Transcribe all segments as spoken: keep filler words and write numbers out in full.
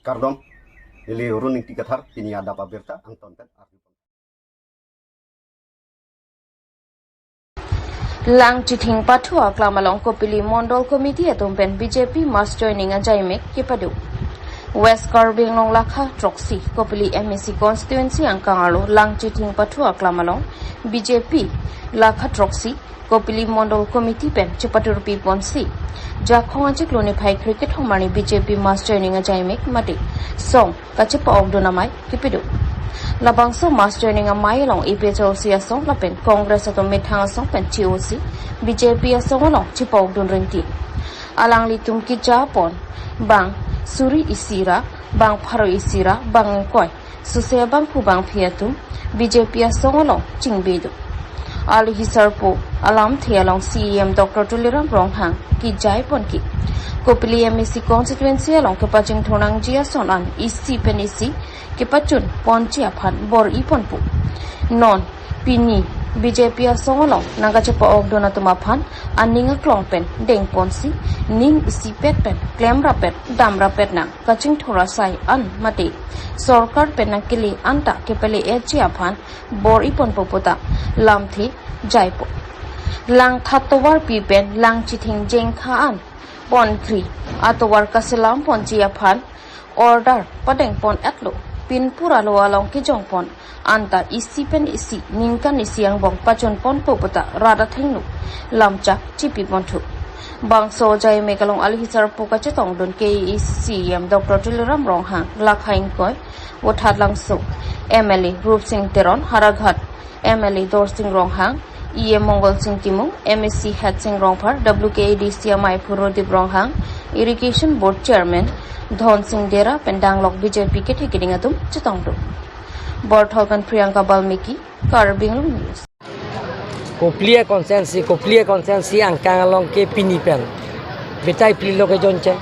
Kardom, neli Run Ingti Kathar, pini adap abirta angton pen arju. Langchithing pathu aklam along Kopili Mondol Committee atum pen B J P mass joining ajaimek kepado. West Karbi Anglong lakha throksi Kopili M A C constituency angkang arlo Langchithing pathu aklam along B J P lakha throksi Kopili Mondol Committee pen chepaturpi ponsi Jakhong achiklo niphai kre kethom arni B J P mass joining ajaimek mate song kachepa-okdun amei kepado. Labangso mass joining amei along A P H L C asong lapen Congress atum methang asong pen che-osi B J P asong along chepa-okdun rinti. Alanglitum kejapon bang suri isi ra, bang pharo isi ra, bang ingkoi suse abangphu bangphi atum B J P asong along chingbe do. Aluhi sarpo alamthe along C E M Doctor Tuliram Ronghang kejai pon ke Kopili M A C constituency along kepachingthur nangji ason an isi pen isi kepachun ponji aphan bor-i ponpo. Non pini B J P asong along nangkachepa-okdun atum aphan aning aklong pen deng ponsi ning isipet pen klem rapet dam rapet nang kachingthur asai an mate sorkar pen nangkele anta kepale-etji aphan bor-i ponpo puta lamthe jaipo. Langthat tovarpi pen Langchithing jengkha an ponkri atovar kaselam ponji aphan order padeng pon-etlo, pinpur alo along kejong pon anta isi pen isi ningkan isi angbong pachun ponpo puta rat athengno lamchak chipi ponthu. Bangso ajaimek along aluhi sarpo kachetongdun K A A C C E M Doctor Tuliram Ronghang, lakha ingkoi Vothatlangso M L A Rupsing Teron, Howraghat M L A Dorsing Ronghang, E M Mongol Sing Timung, M A C Head Sing Rongphar, W K A D C amaiphu Rodip Ronghang, Irrigation Board Chairman Dhon Sing Dera pen danglok B J P kethe keding atum chetongdun. Borthol pen Priyanka Balmiki, Karbi Anglong News. Kopili constituency, Kopili constituency angkang along ke pini pen betai phli lo kejoincheng.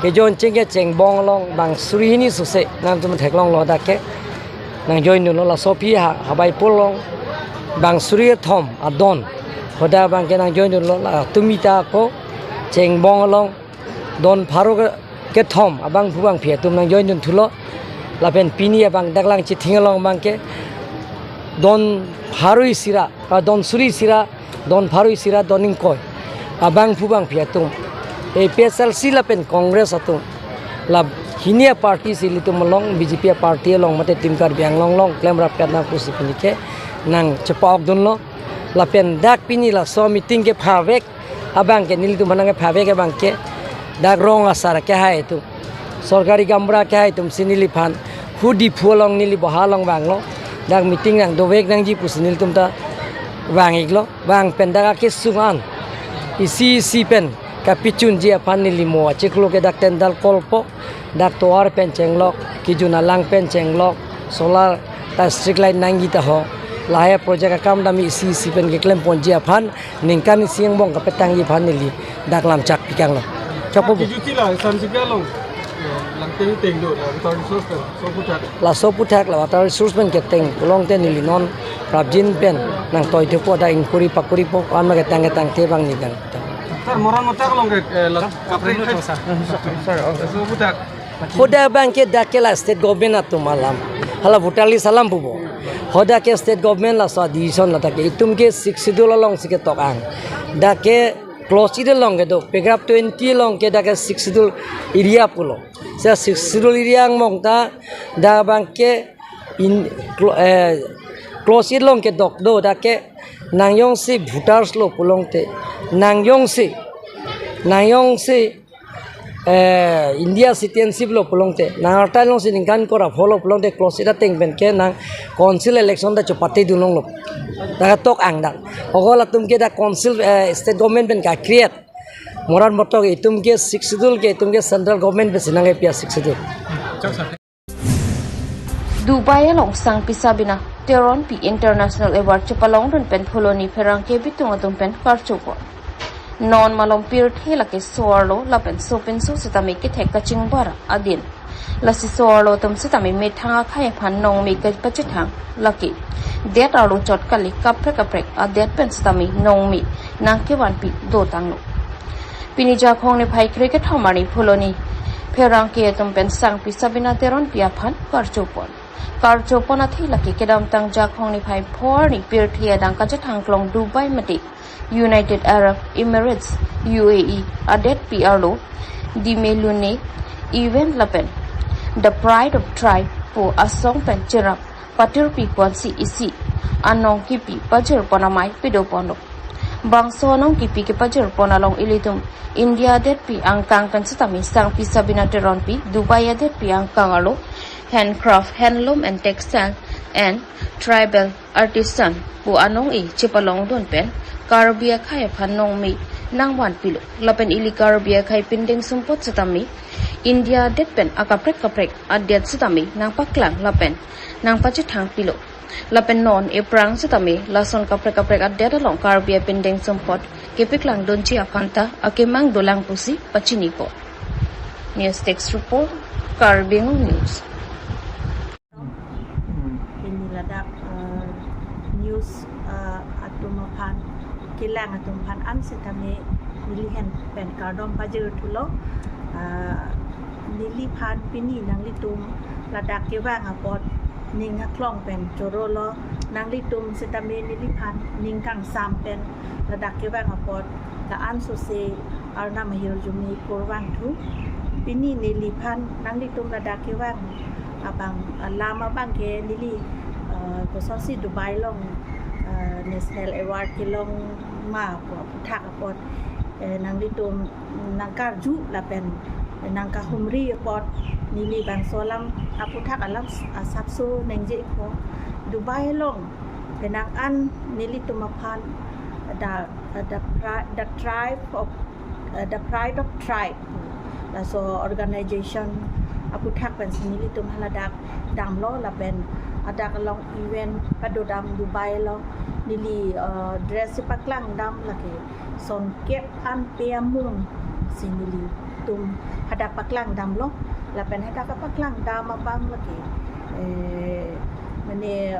Kejoincheng ke chengbong along bang suri hini suse nangtum theklonglo dak ke nangjoindunlo, laso aphi ha Habaipur along bang suri kethom adon hadak abang ke nangjoindunlo, latum ita ako chengbong along don pharo ke, kethom abangphu bangphi atum nangjoindunthulo. Lapen pini abang dak Langchithing along abang ke don pharo isi ra, ah, don suri isi ra, don pharo isi ra, don ingkoi abangphu bangphi atum, A P H L C lapen Congress atum, la hini aparty si ilitum along, B J P aparty along mate Team Karbi Anglong along klem rapet nang pusi pini ke nangchepa-okdunlo. Lapen dak pini laso meeting kepavek abang ke nelitum aphan nangkepavek abang ke dak rong asar kehai atum, sorkari gaonbura kehai atum si neliphan hu Diphu along neli boha along vanglo. Dak meeting nangdovek nangji pusi nelitum ta vang-iklo. Vang pen dak akesung an isi isi pen kapachunji aphan neli mo achiklo ke dak tendal kolpo. Dak tovar pen chenglok, kejun alang pen chenglok, solar ta street light nangji ta ho, lahai project akam dam isi isi pen keklem ponji aphan ningkan isi angbong kapetangji aphan neli dak lamchak pikanglo. Chokpo bu. Kiju chila, san sika long. Langte teng do, la, water resource pen, so puthak. Laso puthak la water resource pen keteng, pulote neli non prapjin pen nangtoi thupo, dak inquiry pakuripo, an ma ketang ketangte bang ni dang. Sir, moran motak long ke, eh, la, kapre, sir, oh, so puthak. Hadak abang ke dak ke la state government atum alam. Hala voter list alam pupo. Hadak ke state government laso decision la dak ke itum ke Sixth Schedule along si ketok-ang. Dak ke clause eight along kedo, paragraph twenty along ke dak ke Sixth Schedule area pulo. Sir, Sixth Schedule area angbong ta dak abang ke in, clo-, eh, clause eight along kedok do dak ke nangjongsi voters lo pulote, nangjongsi, nangjongsi eh, India citizenship lo pulote, nang arta longsi ningkan kora pholo pulote clause eight ateng pen ke nang council election ta chepate dun longlo. Dak ketok-ang dak. Ogo latum ke dak council, eh, state government pen ka-create. Moran motok itum ke Sixth Schedule ke itum ke central government pensi nangkepi a-Sixth Schedule. Dubai along sangpi Sabina Teronpi International Award chepalongdun pen Phuloni pherangke bitung atum pen karchopon. Non malom pirthe lake so-arlo lapen sopinso sitame kethek kachingbar adin. Lasi so-arlo atum sitame methang akhei aphan nongme kepachethang lake det arlo chot kali, kaprek kaprek adet pen sitame nongme nangkevanpi dotanglo. Pini Jakhong niphai kre kethom arni Phuloni pherangke atum pen sangpi Sabina Teronpi aphan karchopon. Karchopon athe lake kedamtang Jakhong niphai pho arni pirthe adang kachethang klong Dubai mate United Arab Emirates, U A E, adetpi arlo Dime Lune Event lapen The Pride of Tribe pu asong pen cherap patirpi ponsi isi anong kipi pajirpon amei pidoponlo. Bangso anong kipi kepajirpon along ilitum India adetpi angkang pen setame sangpi Sabina Teronpi, Dubai adetpi angkang arlo Handcraft, Handloom and Textile and Tribal Artisan pu anong-e chepalongdun pen Karbi akhei aphan nongme nangvanpilo. Lapen ili Karbi akhei pindeng sumpot setame India adet pen akaprek kaprek adet setame nangpaklang lapen nangpachethangpilo. Lapen non ephrang setame lason kaprek kaprek adet along Karbi apindeng sumpot kepaklangdunji aphanta akemang dolang pusi pachinipo. News Desk Report, Karbi Anglong News. Pini ladak, eh, news, eh, atum aphan, kelang atum aphan an setame neli ahin pen kardom pajirthulo. Eh, neliphan pini nanglitum ladak kevang apot ning haklong pen chorolo. Nanglitum setame neliphan ning kangsam pen ladak kevang apot la-an sose Arnam ahirjume kurvangthu. Pini neliphan nanglitum ladak kevang abang, ah, alam abang ke neli, ah, kosonsi Dubai along, ah, National Award kelong ma pu aphuthak apot, eh, nanglitum nangkarju lapen nangkahumri apot neli bangso alam aphuthak alam asapso ningjepo. Dubai along penang an nelitum aphan the, the, pri- the tribe of, uh, the pride of tribe, laso organization aphuthak pensi nelitum haladak damlo lapen hadak along event padodam Dubai along neli, uh, dress si paklangdam lake songkep an pe amung si nelitum hadak paklangdamlo lapen hadak paklangdam abang lake, eh, mane, eh,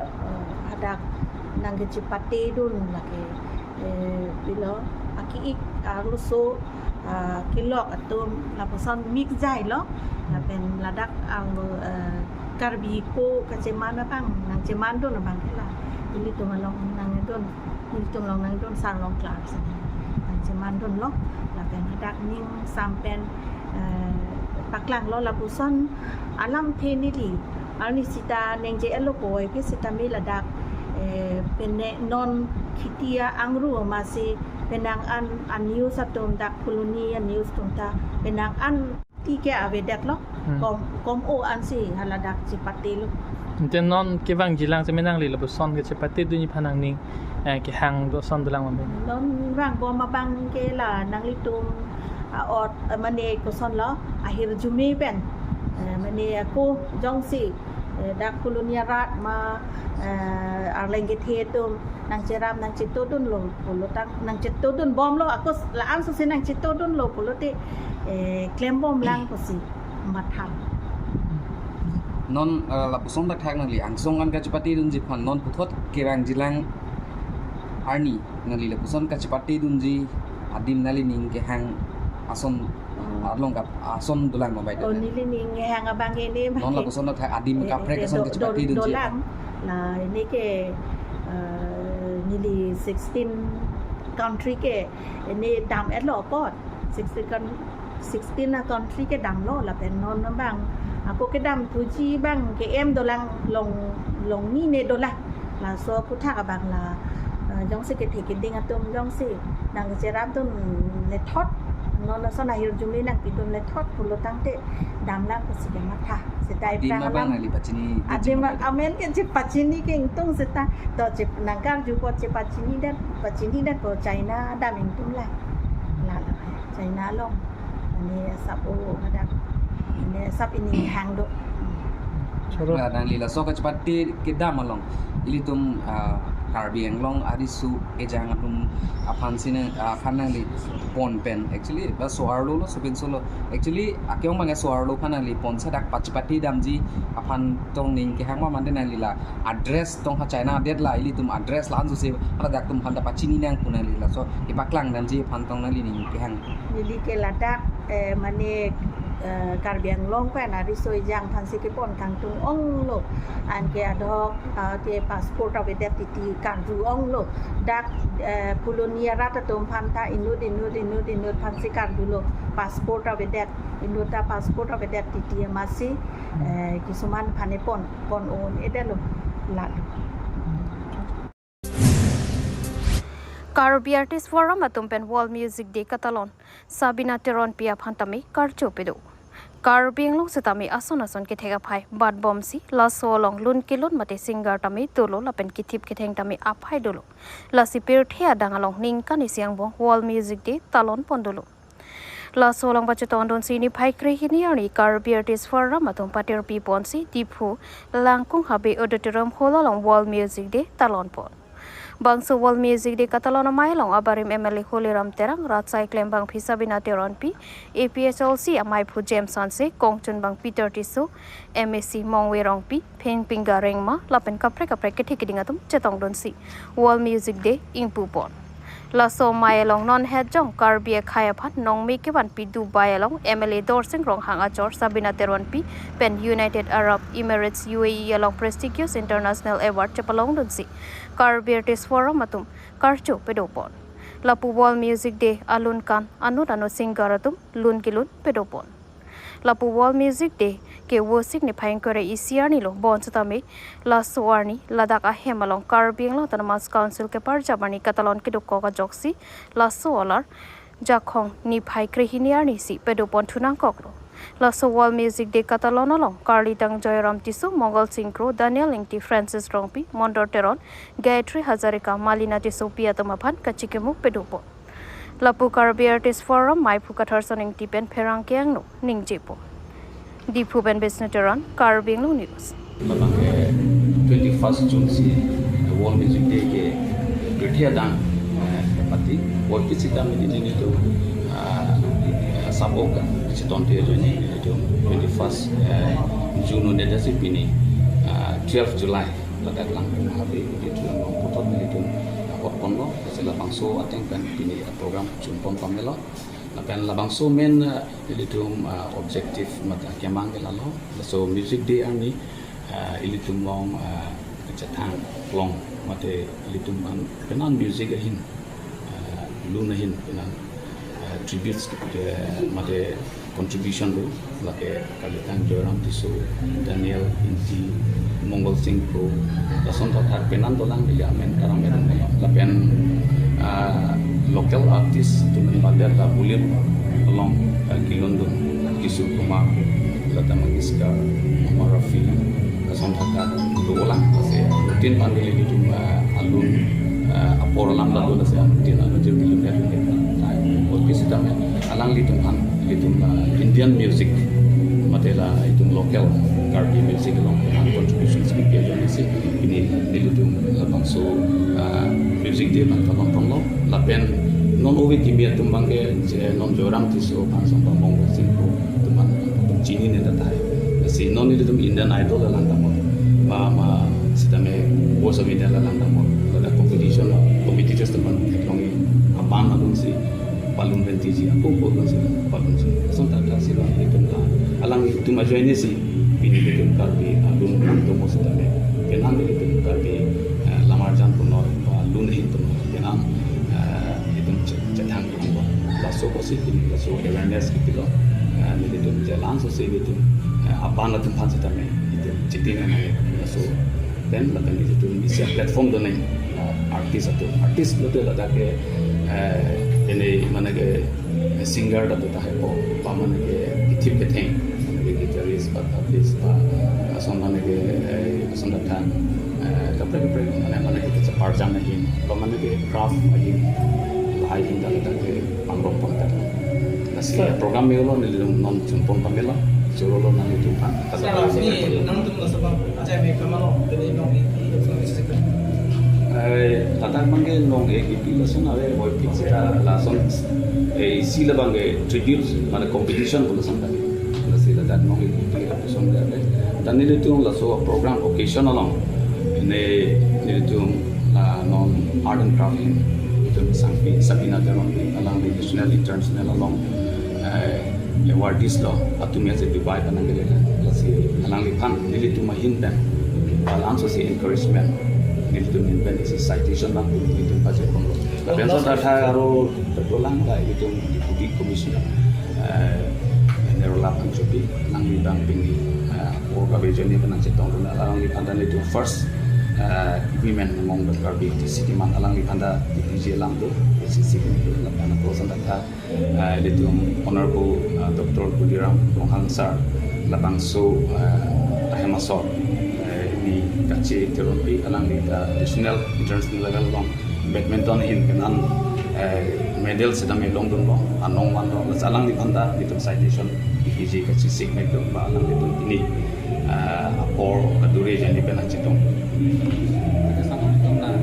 hadak nangkechepatedun lake, eh, pilo, aki-ik arloso, ah, kelok atum lapuson mix jailo lapen ladak arlo, eh, Karbi ako kacheman abang nangchemandun abang ke la ilitum along nangdun, ilitum along nangdun Sarlongklar sini nangchemandunlo lapen hadak ning sam pen, eh, paklanglo lapuson alamthe neli arni sita ningje-etlo puvoiphit sitame ladak, eh, pene non kheti angru amatsi penang an a-news atum dak colony a-news atum ta penang an ti ke avedetlo. Hmm. Kom, kom-o ansi haladak chepatelo. Ante non kevangjilang seme nangli lapuson kechepatedunji aphan nangning, eh, kehang do ason dolang ma pen? Non vangbom abang ke la nanglitum, ah, ot, eh, mane kosonlo ahirjume pen, eh, mane ako jongsi, eh, dak colony arat ma, eh, arleng kethe atum nangcherap nangchetodunlo pulo tang nangchetodunbomlo ako s- la-an sose nangchetodunlo pulote, eh, klembomlang pusi matha. Non, eh, lapuson thakthak nangli angsong an kachepatedunji aphan non puthot kevangjilang arni nangli lapuson kachepatedunji adim nangli ning kehang ason, oh, along kap ason dolang ma bai? Oh, neli ning kehang abang ke ne non abang ke lapuson thakthak adim, eh, kaprek eh, ason do- do- kachepatedunji dolang. La ini ke, eh, neli sixteen country ke ini dam-etlo apot. Sixteen kan- sixteen a country kedamlo lapen non abang ako kedamthuji abang ke-em dolang long long ni ne dolang. Laso aphuthak abang la, eh, jongsi kethe keding atum jongsi nangcherapdun lethot, non ason ahirjume nangpidun lethot pulo tangte damlang pusi kematha. Seta adim iphrang abang alam nangli pachini adim amen ke chepachini ke ingtung seta to chep nangkarju apot chepachinidet, pachinidet ko China dam ingtung la. La la China along. Ini asap o hadak. Ini asap ini hang do. Choro. Nah, nangli laso kachepate kedam along ilitum, ah, Karbi Anglong ariso ejang atum aphan sine, ah, aphan nangli pon pen. Actually, ba so-arlo lo, so-pinso lo. Actually, akeong abang so-arlo aphan nangli pon sa dak pachepatedamji aphan tong ning kehang ma mande nangli la address tong ha China adet la ilitum address la-an sose haladak atum aphan ta pachini nang pu nangli laso kepaklangdamji aphan tong nangli ning kehang. Neli ke ladak, eh, mane eh, Karbi Anglong pen ariso ejang aphansi kepon kangtung onglo. Anke adhok, ah, ke passport avedet titi kardu onglo. Dak, eh, Polonia rat atum aphan ta inut, inut, inut, inut aphansi kardulo. Passport avedet, inut ta passport avedet titi amatsi, eh, kisuman aphan epon, pon un-edetlo. Lalo. Karbi Artist Forum atum pen World Music Day katalon Sabina Teronpi aphan tame karcho pado. Karbi Anglong setame ason ason kethek aphai bat bomsi laso along lun kelun mate singer tame dolo lapen kethip ketheng tame aphai dolo. Lasi pirthe adang along ningkan isi angbong World Music Day talon pon dolo. Laso along pachetongdunsi niphai krehini arni Karbi Artist Forum atum patirpi ponsi Diphu Langkung Habe Auditorium Hall along World Music Day talon pon. Bangso World Music Day katalon amei along abarim M L A Holiram Terang, Ratsai Klembangpi, Sabina Teronpi, A P H L C ameiphu James Hanse, Kongchunbang Peter Tisso, M A C Mongve Rongpi, Phenpingga Rengma, lapen kaprek kaprek kethek keding atum chetongdunsi World Music Day ingpu pon. Laso amei along non hetjong Karbi akhei aphan nongme kevanpi Dubai along M L A Dorsing Ronghang achor Sabina Teronpi pen United Arab Emirates, U A E along prestigious international award chepalongdunsi Karbi Artist Forum atum karcho pado pon. Lapu World Music Day alun kan anut anut singer atum lun kelun pado pon. Lapu World Music Day ke Vosik niphai ingkoi ra isi arni lo, bonsetame laso arni ladak ahem along Karbi Anglong Autonomous Council keparjap arni katalon kedokok ajoksi laso alar Jakhong niphai krehini arnisi pado pon thu nangkoklo. Laso World Music Day katalon along karlidang Joyram Tisso, Mongal Sing Kro, Daniel Ingti, Francis Rongpi, Mondor Teron, Gayatri Hazarika, Malina Tissopi atum aphan kachikimo pado pon. Lapu Karbi Artist Forum meiphu Katharson Ingti pen pherangke angno ningje pon. Diphu pen Bisnu Teron, Karbi Anglong News. Labang ke twenty-first June si World Music Day ke pirthe adang, eh, pati. World Music Day kami di sini tu, ah, sabok kan, si tonte ajo ni, itu twenty-first, eh, June un'edet si pini, ah, twelve July. Ladak Langkung Habe Auditorium along puthot nelitum, ah, hot ponlo, si labangso ateng pen pini, ah, program chun pon pamelo. Lapen labangso main, ah, nelitum, ah, objective mate akemang ke lalo. Laso Music Day arni, ah, ilitum along, ah, kachethang long mate ilitum an penan music ahin, ah, lun ahin penan, ah, tributes, eh, mate contribution do, lake karlidang Joyram Tisso, Daniel Ingti, Mongal Sing Kro, lason thakthat penan dolang, neli amen karam erum dolang. Lapen, ah, local artist atum pen bader la Bollywood along, ah, kelun dun, Kishore Kumar, Lata Mangeshkar, Mohammad Rafi, lason thakthat dolang, lasi anuttin aphan nelitum, ah, alun, ah, apor alam lalo, lasi anuttin anut jir nelitum ya, nelitum tai. World Music Day kami alanglitum aphan, ilitum, ah, Indian music, mate la itum local Karbi music along an contributions kipi ajoine si pini nelitum labangso, ah, Music Day abang talon ponlo. Lapen non ove kimi atum abang ke, je non Joyram Tisso aphan, Song Pamong Sing Kro atum aphan chinine tahai. Si non ilitum Indian Idol alang damlo, ma, ma sitame Voice of India alang damlo, ladak competition, competitors atum aphan theklongji, aban alun si palun pen tiji, ako ako alun si palun si. Lason thakthat si abang ilitum la, alanglitum ajoine si pini ilitum Karbi alun alun domo sitame penan ilitum Karbi, eh, lamarjan punoi, ba lun ahin punoi, penan, eh, ilitum che-, chethang pon. Laso apotsi pini laso awareness kipilo, eh, nelitum chelang so si ilitum, eh, aban atum aphan sitame ilitum chiti nang laso pen lapen ilitum isi platform donang, eh, artist atum. Artist pulote ladak ke, eh, ene mane ke singer ta tahai po, ba mane ke kethip ketheng, mane ke guitarist, ba tablis, ba lason mane ke, eh, lason thakthat, eh, kaprek kaprek, mane, mane ke kacheparjam ahin, ba mane ke craft ahin, lahai ahin ta ladak ke pangrong pon ta. Lasi program me-olo nelitum non chun pon pamelo, choro lo nanglitum aphan. Sir, lasi nangtum laso abang ajai me pamelo, jadi nong iki, nong iki. Eh, ladak abang ke nong iki lason ave oi pik sita lason, eh, isi labang ke tribute, mane competition pulo lason tadi. Lasi ladak nong iki lapuson ave. Dan nelitum laso program occasion along, ne nelitum la non art and craft ahin, itum sangpi Sabina Teronpi, alangli national international along, eh, awardees lo, atum ya je Dubai pen nangkele, lasi alangliphan nelitum ahin pen, ba laso si encouragement, nelitum ahin pen isi citation abang nelitum pajirpon lo. Lapen laso ta tha aro dolang ta ilitum Deputy Commissioner, eh, Nerula Phangchopi, alangliphan pini, eh, apor kave ajoine pen nangchetong lo, alangliphan ta nelitum first, eh, women among the Karbi, isi keman alangliphan ta D P G alam do, isi si lapen apor ason ta tha, eh, ilitum Honorable, eh, Doctor Tuliram Ronghang sir, labangso, eh, ahem asor, eh, ni kacheteronpi, alangli ta national, international level along badminton ahin kenan, eh, medal sitame longdunlo, anong vanlo, lasi alangliphan ta ilitum citation D P G kachesik mek do, ba alanglitum pini, eh, apor kadure ajoine pen nangchetong. Oke, sama itu na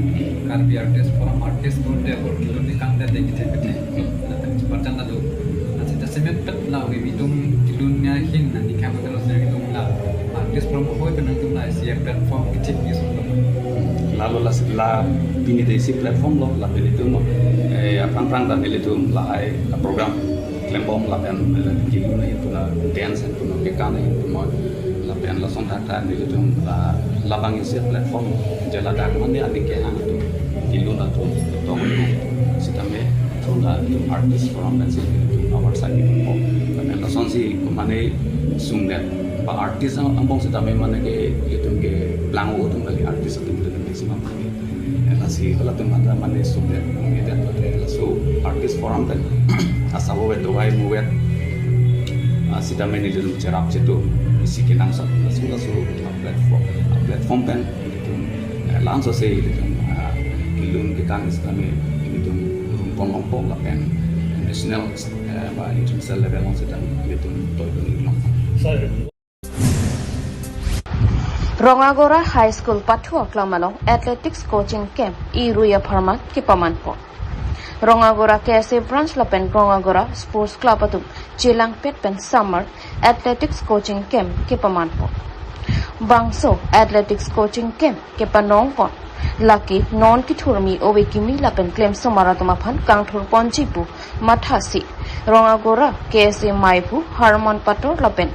Karbi Artist Forum artist pun dia berkilo di kang dia dengki dengki. Nah, tadi cepat jangan dulu. Nah, sita semen pet la wi bidung kilun nya hin na ni kama kalau saya bidung la. Artist Forum hoi pen nangtum la isi platform kecil ni semua. Lalo la, la pini ta isi platform lo, lapen ilitum, eh, aphrang phrang ta nelitum lahai program klembom lapen, eh, kilun ahin pu na, dance ahin pu na, kekan ahin pu na, lapen lason thakthak nelitum la, labang isi platform je ladak mane aning kehang atum, kilun atum, tong atum, sitame through nelitum Artist Forum pensi nelitum award sagi pon po. Lapen lasonsi komane sungdet, ba artist ang-, angbong sitame mane ke ilitum ke plang atum kali, artist atum ilitum ke simang. Lasi halatum mata mane sungdet, ngedet pate laso Artist Forum pen asabo vet, dovai muvet, ah, sitame nelitum cherap chetu isi kenangsot laso, laso platform, ah, platform pen nelitum, eh, laso si nelitum, ah, kilun kekan sitame nelitum rumpon longpo lapen national, eh, ba international level along sitame nelitum toidun longpo. Rongagora High School pathu aklam along athletics coaching camp irui apharman kepamanpo. Rongagora K S A branch lapen Rongagora Sports Club atum chelangpet pen summer athletics coaching camp kepamanpo. Bangso athletics coaching camp kepanongpon lake non kethurmi ove kimi lapen klemsomar atum aphan kangthurponji pu mathasi Rongagora K S A maiphu Harmon Pator lapen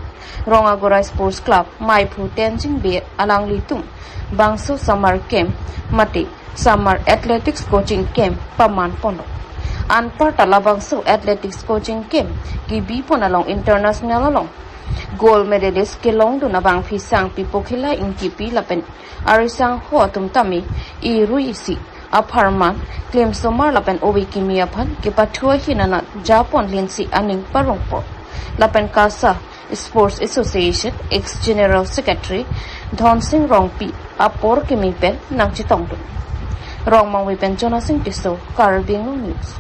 Rongagora Sports Club maiphu Tenzing Bey alanglitum bangso summer camp mate summer athletics coaching camp pamanponlo. Anparta labangso athletics coaching camp kebipon along international along gold medalist kelongdun abangphi Sangpi Pokhila Ingtipi lapen arisangho atum tame irui isi apharman klemsomar lapen ove kimi aphan kepathu ahin anat japon linsi aning parongpo. Lapen KASA Sports Association ex General Secretary Dhonsing Rongpi apor kimi pen nangchetongdun. Rongmongve pen Jonasing Tisso, Karbi Anglong News.